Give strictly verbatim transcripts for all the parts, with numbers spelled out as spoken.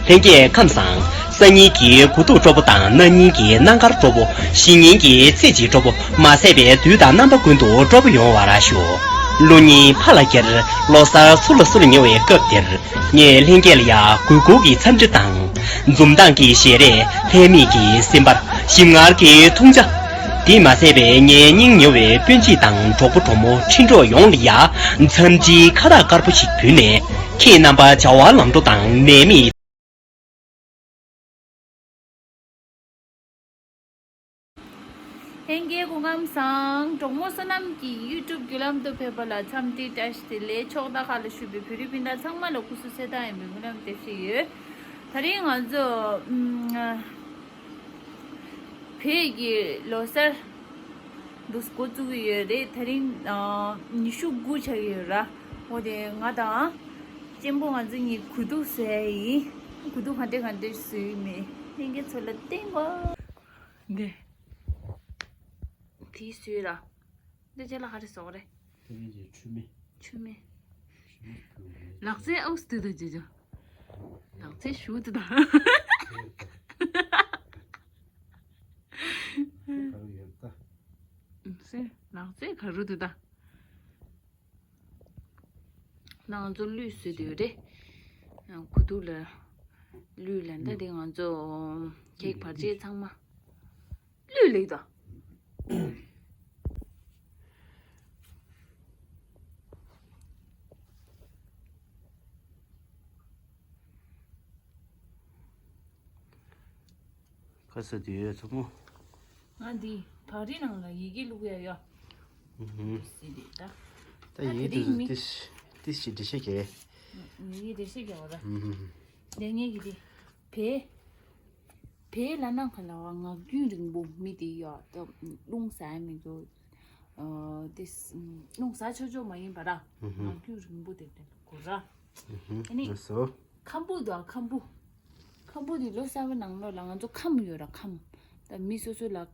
ལྷན་རྒྱས་ཁམས་བཟང་། སང་ཉིན་གྱི་དགུ་ཐུག་སྤྲོ་པོ་དང་། གནངས་ཉིན་གྱི་གནམ་དཀར་སྤྲོ་པོ། གཞེས་ཉིན་གྱི་ཚེས་གཅིག་སྤྲོ་པོ། མ་ཟད་པའི་དུས་དང་རྣམ་པ་ཀུན་ཏུ་སྤྲོ་པོ་ཡོང་བར་ཤོག། ལོ་གཉིས་ཕར་ལ་འཁྱེར། ལོ་གསར་ཚུར་ལ་བསུ་ལ་ཉེ་བའི་སྐབས་འདིར། ངས་ལྷན་རྒྱས་ལ་ཡ་གུས་བཀུར་གྱི་འཚམས་འདྲི་དང་། འཛུམ་མདངས་ཀྱི་ཞལ་རས། ལྷད་མེད་ཀྱི་སེམས་པ། ཞིམ་མངར་གྱི་འཐུང་ཇ། དེས་མ་ཟད་པའི་ངའི་སྙིང་ཉེ་བའི་སྤུན་མཆེད་དང་གྲོགས་པོ་གྲོགས་མོ་འཕྲིན་གྲོགས་ཡོངས་ལ་ཡ་འཚམས་འདྲིའི་ཁ་བཏགས་དཀར་པོ་ཞིག་ཕུལ་ནས། ཁྱེད་རྣམ་པ་བྱ་བ་ལམ་འགྲོ་དང་ནད་མེད། ལྷན་རྒྱས་སྐུ་ཁམས་བཟང་། གྲོགས་མོ་བསོད་ནམས་ཀྱི་ཡུ་ཊུབ་བརྒྱུད་ལམ་དུ་ཕེབས་པ་ལ་འཚམས་འདྲི་བཀྲ་ཤིས་བདེ་ལེགས། ཕྱོགས་མཐའ་ཁག་ལ་བཞུགས་པའི་བོད་རིགས་སྤུན་ཟླ་ཚང་མ་ལ་སྐུ་གཟུགས་གསལ་ཐང་ཡིན་པའི་སྨོན་ལམ་འདེབས་བཞིན་ཡོད། དེ་རིང་ང་ཚོ་ཨུམ། བོད་ཀྱི་ལོ་གསར་འདུག་འགོ་བཙུགས་ཀྱི་ཡོད་རེད། དེ་རིང་ཨ་ཉི་ཤུ་དགུ་ཆགས་ཀྱི་ཡོད་ར། འོ་དེ་ང་དང་གཅེན་པོ་ང་ཚོ་གཉིས་དགུ་ཐུག་བཟོ་ཡ་ཡིན། དགུ་ཐུག་ག་འདྲ་ག་འདྲ་བཟོ་ཡི་མེད། ལྷན་རྒྱས་ཚོ་ལ་སྟོན་གོ། འདི། དེའི་སུས་ར། འདི་ཅེ་ལ་ག་རེ་བཟོ་གི་རེད། དེ་རིང་གི་ཆུ་མེ། ཆུ་མེ། ཆུ་མེ་ཕུལ་བ་རེད། ལག་རྩལ་ཨའུ་སི་དུ་དང་ཅེ་ཅོ། ལག་རྩལ་ཞུ་དུ་དང་། ག་རུ་ཡོད་ད། སེ། ལག་རྩལ་ག་རུ་དུ་ད། ང་ཚོ་གླུད་བཟོས་དུས་རེད། དགུ་ཐུག་ལ་གླུད་ལ་འདི་དེ་ང་ཚོ་གེག་བར་ཆད་ཚང་མ་གླུད་ལེགས་དང་། ཁ་ས་དུས་ཡོད་ཚང་མ། ང་འདི་བག་རི་ནང་ལ་ཡི་གེ་བླུག་ཡ་ཡོད། ཨུ་ཧུམ། སི་རེད་ད། ད་ཡི་གེ་དེ་རིང་མི་ཏིས་ཏིས་ཞིག་འབྲི་ཤེས་ཀྱི། ཡི་གེ་འབྲི་ཤེས་ཀྱི་འོ་ར། ཨུ་ཧུམ། ལས་ངན་གྱི་དེ། བེ། བེ་ལ་ན་ག་ལ་བ་ངག་རྒྱུན་རིང་པོ་མི་དེ་ཡོད་ད། རླུང་ཟ་ཡ་མི་འདུག་ཨ་ཏིས་རླུང་ཟ་ཆོག་ཆོག་མ་ཡིན་པ་ར། ཨུ་ཧུམ། ངག་རྒྱུན་རིང་པོ་དེ་དེ་གོ་ར། ཨུ་ཧུམ། ཨ་ནི། ལགས་སོ། ཁམ་བུ་དང་ཁམ་བུ། ཁམ་བུ་དེ་ལོ་གསར་པའི་ནང་ལོགས་ལ་ང་ཚོ་ཁམ་ཡོད་ར་ཁམ། ད་མི་སོ་སོ་ལ་ཨ་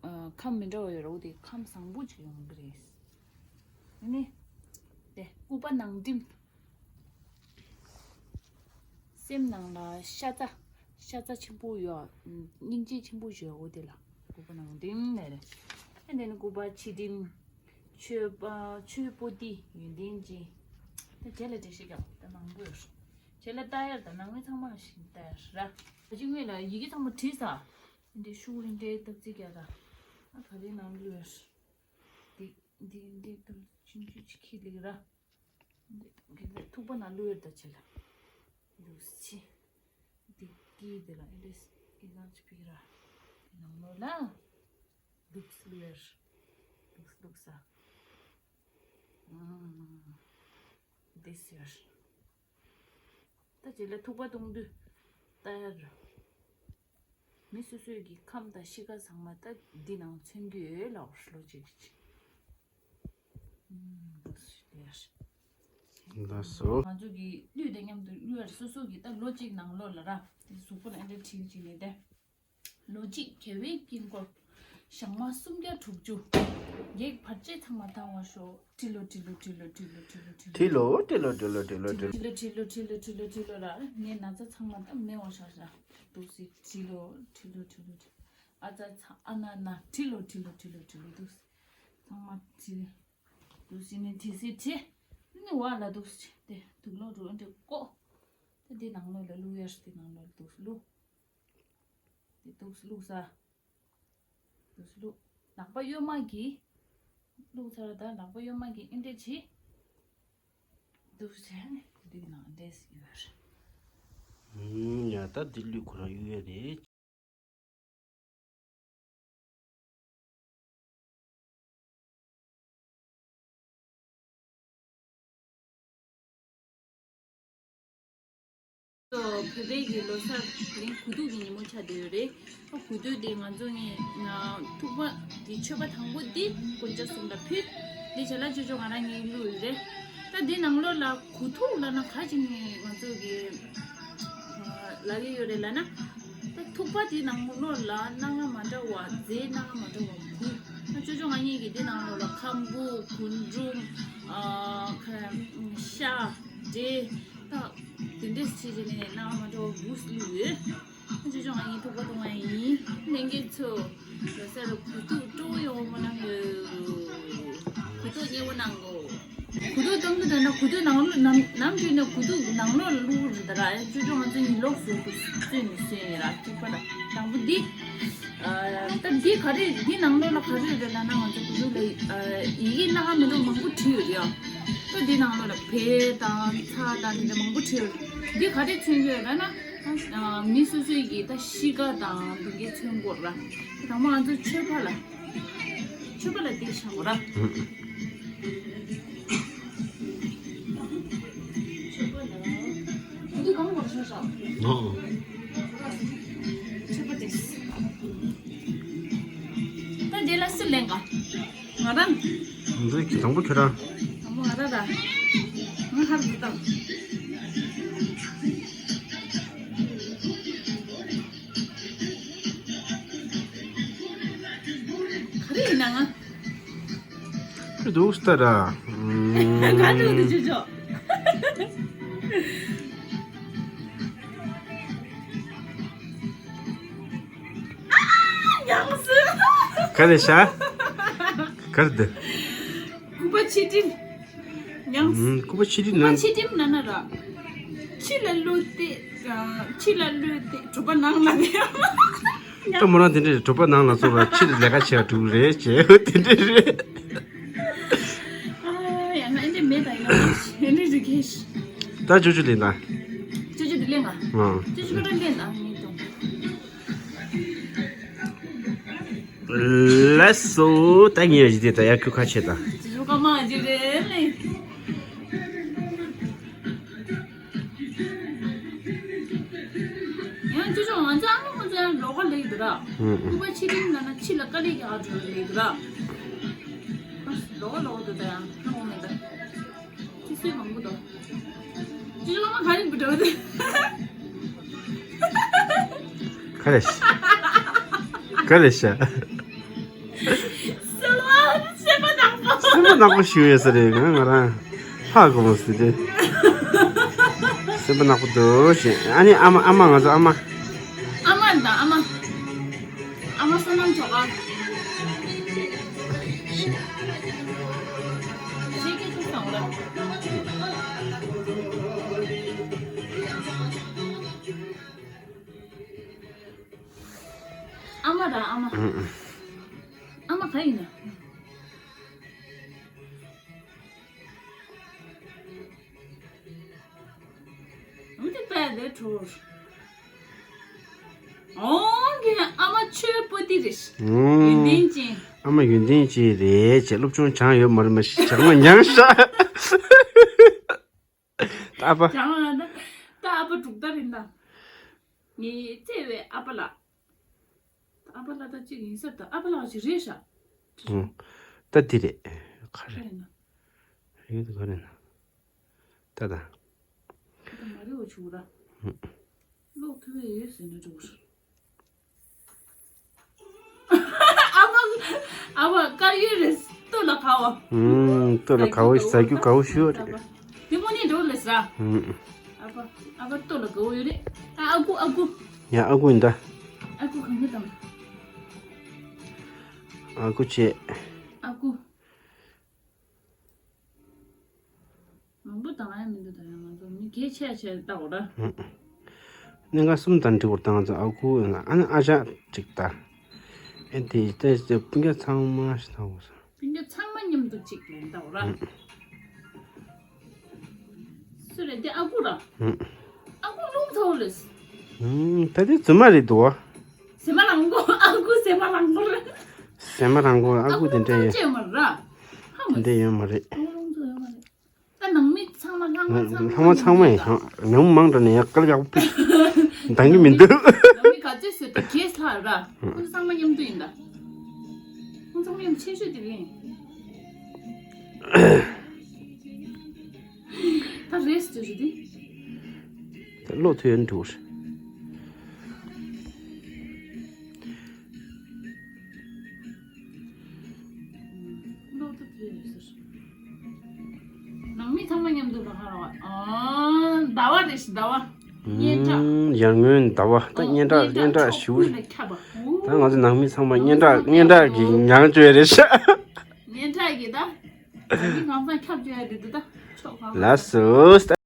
ཨ་ཁམ་མི་འདྲ་བ་ཡོད་ར། འོ་དེ་ཁམ་བཟང་པོ་ཅིག་ཡོང་གི་རེད། ཨ་ནི། དེ་སྐུད་པ་ནང་བསྟིམ། སེམས་ནང་ལ་ཤ་ཚ། ཤ་ཚ་ཆེན་པོ་ཡོད། སྙིང་རྗེ་ཆེན་པོ་ཡོད། འོ་དེ་ལ་སྐུད་པ་ནང་བསྟིམ་ལས་རེད། ཨ་དེ་ནི་སྐུད་པ་ཕྱི་བསྟིམ། མཆོད་པ་མཆོད་པོ་ཏི་ཡོན་ཏན་ཅན། ད་རྗེས་ལ་འགྲེལ་བཤད་རྒྱག་ད་མང་པོ་ཡོད། རྗེས་ལ་ལྟ་ཡར་དང་ནང་མི་ཚང་མ་ཞིག་ལྟ་ཡར་ར། ད་ཅི་ངོས་ལ་ཡི་གེ་ཚང་མ་བྲིས་ས། འདི་ཤུགས་ལེན་འདྲའི་སྟབས་ཚིག་རྒྱག་ད། ཨ་ག་རེ་ནང་བླུགས་ཡོད། འདི་འདི་འདི་ད་ཆུང་ཆུང་ཅིག་ཁྱི་ལེགས་ར། འདི་འདི་ཐུག་པ་ནང་བླུགས་ཡོད་ད་བྱེད་ལ། འདུག་སེ། འདི་སྐྱིད་འདི་ལ་ཨེ་འདྲས་ཨེ་ཙམ་ཅིག་ཕིག་ར། འདི་ནང་ལོགས་ལ། འདུག་སེ་བླུགས་ཡོད། འདུག་སེ་བླུགས་ས། ཨང་། འདི་ཟེར། ད་རྗེས་ལ་ཐུག་པ་གཏོང་དུས་ལྟ་ཡ་ར། མི་སོ་སོའི་གི་ཁམས་དང་གཤིས་ཀ་ཚང་མ་ད་འདི་ནང་མཚོན་གྱི་ཡོད་ལ་ལོ་གཅིག་གི་ཅིག་ལགས་སོ། ང་ཚོ་གི་གླུད་དང་མཉམ་དུ་གླུད་ཡར་སོ་སོ་གི་ད་ལོ་གཅིག་ནང་ལོགས་ལ་ར་དེ་གཟུགས་པོ་ལ་ཨེ་འདྲ་བྲིས་བྱས་ནས་ཏེ། ལོ་གཅིག་དགེ་བའི་དཀྱིལ་འཁོར། ཞག་མ་སུམ་བརྒྱ་དྲུག་ཅུ། གེགས་བར་ཆད་ཚང་མ་དག་པར་ཤོག། བྲི་ལོ་བྲི་ལོ་བྲི་ལོ་བྲི་ལོ་བྲི་ལོ་བྲི་ལོ། བྲི་ལོ་བྲི་ལོ་བྲི་ལོ་བྲི་ལོ་བྲི་ལོ། བྲི་ལོ་བྲི་ལོ་བྲི་ལོ་བྲི་ལོ་བྲི་ལོ་ར། ངའི་ན་ཚ་ཚང་མ་ད་མེད་པར་ཤོག་ཤག། འདུག་སེ་བྲི་ལོ་བྲི་ལོ་བྲི་ལོ་བྲི། ཨ་ཙ་ཚ་ཨ་ན་ན་བྲི་ལོ་བྲི་ལོ་བྲི་ལོ་བྲི་ལོ་འདུག་སེ། ཚང་མ་བྲི། འདུག་སེ་ནི་བྲི་སེ་བྲི། ནི་བ་ལ་འདུག་སེ་བྲི་སྟེ་དུག་ལོག་འགྲོ་འདྲ་ཀོ། ད་འདི་ནང་ལོགས་ལ་བླུག་ཡ་ཞིག་འདི་ནང་ལོགས་ལ་འདུག་སེ་བླུག། དེ་འདུག་སེ་བླུགས་ས། འདུག་སེ་བླུགས། ལག་པ་གཡོན་མ་གིས། བླུགས་ཚར་ད་ལག་པ་གཡོན་མ་གིས་ཨེ་འདྲས་བྱེད། འདུག་སེ་བྱས་ནས་དེ་དུས་ནང་འདྲས་ཡོད་རེད། ཡ་ད་འདི་བླུགས་ཁོ་རང་གཡུག་ཡ་རེད། བོད་པའི་གི་ལོ་གསར་དེ་རིང་དགུ་ཐུག་གི་ཉིན་མོ་ཆགས་བསྡད་ཡོད་རེད། དགུ་ཐུག་དེ་ང་ཚོ་ངས་ཐུག་པ་དེ་མཆོད་པ་དང་པོ་འདི་དཀོན་མཆོག་གསུམ་ལ་ཕུལ། འདི་བྱས་ལ་ཅོ་ཅོ་ང་རང་གཉིས་བླུགས་ཡོད་རེད། ད་འདི་ནང་ལོགས་ལ་དགུ་ཐུག་ལབ་ན་ག་ཅིག་ནས་ང་ཚོ་གི་ལབ་ཀྱི་ཡོད་རེད་ལབ་ན། ད་ཐུག་པ་དེ་ནང་ལོགས་ལ་སྣ་ལྔ་མ་འདྲ་བ་རྫས་སྣ་ལྔ་མ་འདྲ་བ་དགུ། ད་ཅོ་ཅོ་ང་གཉིས་ཀྱིས་དེ་ནང་ལོགས་ལ་ཁམ་བུ་རྒུན་འབྲུམ། ཨ་ཁ་ཤ་འབྲས། ད་ དེ་འདྲས་བྱས་བྱས་ནས་གནང་མ་འགྲོ་བུ་སླེབས་ཡོད། ཅོ་ཅོ་ང་ཡིན། ཐུག་པ་ཐུག་ང་ཡིན། ལྷན་རྒྱས་ཚོ། ལོ་གསར་ལ་གུས་ཐུག་སྤྲོ་ཡོང་བ་གནང་ཡོད། གུས་ཐུག་མཉེས་པོ་གནང་གོ། གུས་ཐུག་གཏོང་གི་འདུག་ན་གུས་ཐུག་ནང་ལོགས་ནམ་ནམ་རྒྱུན་ནས་གུས་ཐུག་ནང་ལོགས་ལ་བླུག་རེད་ད་ར། ཅོ་ཅོ་ང་ཚོ་གཉིས་ལོགས་སུ་བཙོས་ནས་བཟོས་ཡིན་ར། གཅིག་པ་ལ་དང་པོ་འདི། ཨ། ད་འདི་ག་རེ་འདི་ནང་ལོགས་ལ་ག་རེ་རེད་ལབ་ན། ང་ཚོ་གུས་ཐུག་ལ་ཨ་ཡི་གེ་སྣ་ཁ་མི་འདུག་མང་པོ་བྲིས་ཡོད་ཡ། ད་འདི་ནང་ལོགས་ལ་བལ་དང་ཚྭ་དང་དེ་འདྲ་མང་པོ་བྲིས་ཡོད། འདི་ག་རེ་མཚོན་གྱི་ཡོད་ལབ་ན། ཨ། མི་སོ་སོའི་གི་ད་གཤིས་ཀ་དང་འདི་གའི་མཚོན་གྱི་ཡོད་ར། དང་པོ་ང་ཚོ་མཆོད་པ་ལ། མཆོད་པ་ལ་འདི་བཞག་གོ་ར། མཆོད་པ་ལ། འདི་གང་གོ་མཆོད་བཞག་ཨོ། མཆོད་པ་དེ། ད་འདི་ལ་སུ་ལེན་ག་ང་རང་། འདི་གི་དང་པོ་ཁྱོད་རང་། དང་པོ་ང་རང་ར། ང་ཧར་འདི་དང་། ག་རེ་ཡིན་ན་ང་། འདུག་སྟ་ར། ག་འདུག་འདི་ཅོ་ཅོ། ཉམས་སུ། ག་རེ་ཤ། ག་རེ་འདི། སྐུད་པ་ཕྱི་དྲིལ། ཉམས། ཨུམ། སྐུད་པ་ཕྱི་དྲིལ་སྐུད་པ་ན། ཕྱི་དྲིལ་ན་ན་ར། ཕྱི་ལ་བླུགས་ཏེ། ཨ། ཕྱི་ལ་བླུགས་ཏེ་གྲོད་པ་ནང་ལ་ནི། ད་མོ་རང་དེ་འདྲས་གྲོད་པ་ནང་ལ་སོང་ལ་ཕྱི་ལ་ལས་ཀ་བྱེད་པ་འགྲུབ་རེད་ཅེས་དེ་འདྲས་རེད། ཨ། ཡང་ན་ཨེ་འདྲས་མེད་ད་ཡང་ན་ཨེ་འདྲས་རིག་གེ། ད་ཅོ་ཅོ་ལེན་ད། ཅོ་ཅོ་དེ་ལེན་ག་ཨང་། ཅོ་ཅོ་ཁ་ཏ་ལེན་ད་ངས་ཏོ། ལགས་སོ། ད་ངས་ཡ་ཞིག་དེ་ད་ཡ་ཁུ་ཁ་ཆེ་ད། ཅོ་ཅོ་ཀ་མ་ཞིག་རེད་ལེ། ཡང་ཅོ་ཅོ་ང་ཚོ་ཨ་མ་ཁོ་ཚོ་ཡང་ལོགས་ཀ་ལེགས་འདུག་ར། ཨུ་ཨུ། ཁུ་པ་ཕྱི་དྲིལ་ན་ན་ཕྱི་ལ་དཀའ་ལས་ཀྱི་ཨ་ཅོ་ལེགས་འདུག་ར། ལོགས་ཀ་ལོགས་འདུག་ད་ཡང་ཧ་གོ་མེད་ད། ཅི་སུས་མང་པོ་འདུག་ཅོ་ཅོ་ལོ་མ་ག་རེ་འདུག་འདྲ་བ་དེ། ག་རེ། ག་རེ་ཤ། སེམས་པ་ནག་པོ། སེམས་པ་ནག་པོ་ཞིག་ཡོད་ས་རེད། ང་ང་རང་ཧ་གོ་མ་སྲིད་དེ། སེམས་པ་ནག་པོ་འདུག་ཞེས། ཨ་ནི་ཨ་མ། ཨ་མ། ང་ཚོ་ཨ་མ། ཨ་མ་དང་ཨ་མ། ཨ་མ་བསོད་ནམས་ཇོ་ཁང་། ཞེས་སྐད་ཅིག་བཏང་བ་རེད། ཨ་མ་དང་ཨ་མ། ཨ་མ་ག་ཡིན་ན། འོ་དེ་པས་དེ་གྲོར། ཨོང་གི་ཨ་མ་ཆོས་པོ་ཏི་རེད། ཨོང་། ཡོན་ཏན་ཅན། ཨ་མ་ཡོན་ཏན་ཅན་རེད་ཅེས་སློབ་སྦྱོང་སྦྱངས་ཡོད་མ་རེད་མ་གཞི་སྦྱངས་མ་མྱངས་ཤག་ད་ཨ་ཕ། སྦྱངས་ལ་ད་ད་ཨ་ཕ་དྲུག་ཟླ་རེད་ད། ངའི་བརྩེ་བའི་ཨ་ཕ་ལགས། ཨ་ཕ་ལགས་ད་གཅིག་ཡིན་ས་ད་ཨ་ཕ་ལགས་ཅིག་རེད་ཤག་ཨོང་། ད་འདི་རེད། ག་རེ། ཡོད་ད་ག་རེ་ན། ད་ད། ད་མ་རེད་འོ་ཆུ་ར། ཨོང་། ལོག་ཐུབ་ཡས་ཡོད་ཟེར་ན་འགྲོ་གི་རེད། ཨ་མ། ཨ་མ་དཀར་ཡོལ་རེད། ལྟོ་ལ་ཁ་བ། ཨུམ། ལྟོ་ལ་དགའ་བོ། ཟ་རྒྱུ་དགའ་བོ་ཞུ་རེད། དེ་མོ་ནི་འགྲོ་ལ་ཟ། ཨུམ། ཨ་ཕ། ཨ་ཕ་ལྟོ་ལ་དགའ་བོ་ཡོད་རེད། ད་ཨ་ཁུ། ཨ་ཁུ། ཡ་ཨ་ཁུ་ཡིན་ད། ཨ་ཁུ་གང་གི་དང་། ཨ་ཁུ་བྱས། ཨ་ཁུ། མང་པོ་བཏང་ཡ་མི་འདུག་ད་ཡང་ང་ཚོ་མི་གལ་ཆེ་ཆེ་བཏང་བ་ར། ཨུམ། གནད་འགག་གསུམ་དང་འབྲེལ་བར་བཏང་ཚོ་ཨ་ཁུ་ཡིན་ལ་ཨ་ནི་ཨ་ཅག་ཅིག་ད། ཨེ་དེ་ལྟས་སྤུན་ཀྱག་ཚང་མ་ཞིག་བཏང་བ་སོང་། སྤུན་ཀྱག་ཚང་མ་མཉམ་དུ་ཅིག་ལེན་བཏང་བ་ར། ཨུམ། སུ་རེད་དེ་ཨ་ཁུ་ར། ཨུམ། ཨ་ཁུ་རླུང་ཚ་བོ་ལེས། ཨུམ། ད་དེ་རྫུན་མ་རེད་འདུག་བ། ཟེ་མ་རང་གོ། ཨ་ཁུ་ཟེ་མ་རང་གོ་ར། ཟེ་མ་རང་གོ། ཨ་ཁུ་དེ་འདྲ་ཡོད། ཨ་ཁུ་རླུང་ཚ་བོ་ཅེས་མ་ར། ཧ་མ། དེ་འདྲ་ཡོད་མ་རེད། ཨ་ཁུ་རླུང་ཚ་བོ་ཡོད་མ་རེད། ད་ནང་མི་ཚང་མ་ལྷག་མ་ཚང་མ་ལྷག་མ་ཚང་མ་ཡིན། ནང་མི་མང་དྲགས་ནས་ཡང་སྐད་ཡག་པོ་འདང་གི་མི་འདུག་ནང་མི་ག་ཚོད་བཟོས་ཏེ་གེས་ལྷག་ར། ཁོང་ཚོ་ཚང་མ་མཉམ་དུ་ཡིན་ད། ཁོང་ཚང་མ་མཉམ་ཆེ་ཤོས་དེ་རེད། ད་རེས་དེ་རེད་དེ། ད་ལོག་ཐུབ་ཡོད་འགྲོ། ལོག་ཐུབ་ཡོད་ཟེར། ནང་མི་ཚང་མ་མཉམ་དུ་ལ་ཧ་ར་བ། ཨ། ཟླ་བ་རེ། ཟླ་བ། སྙན་གྲགས། ཡར་སྔོན་ཟླ་བ། ད་སྙན་གྲགས། སྙན་གྲགས་ཞུ། ད་ང་ཚོ་ནང་མི་ཚང་མ་སྙན་གྲགས། སྙན་གྲགས་ཀྱི་མྱང་བཅོས་རེད་ཤག་སྙན་གྲགས་ཀྱི་ད། ང་ཚོ་ཁྱབ་བཅོས་རེད་འདུག་ད། ལགས་སོ།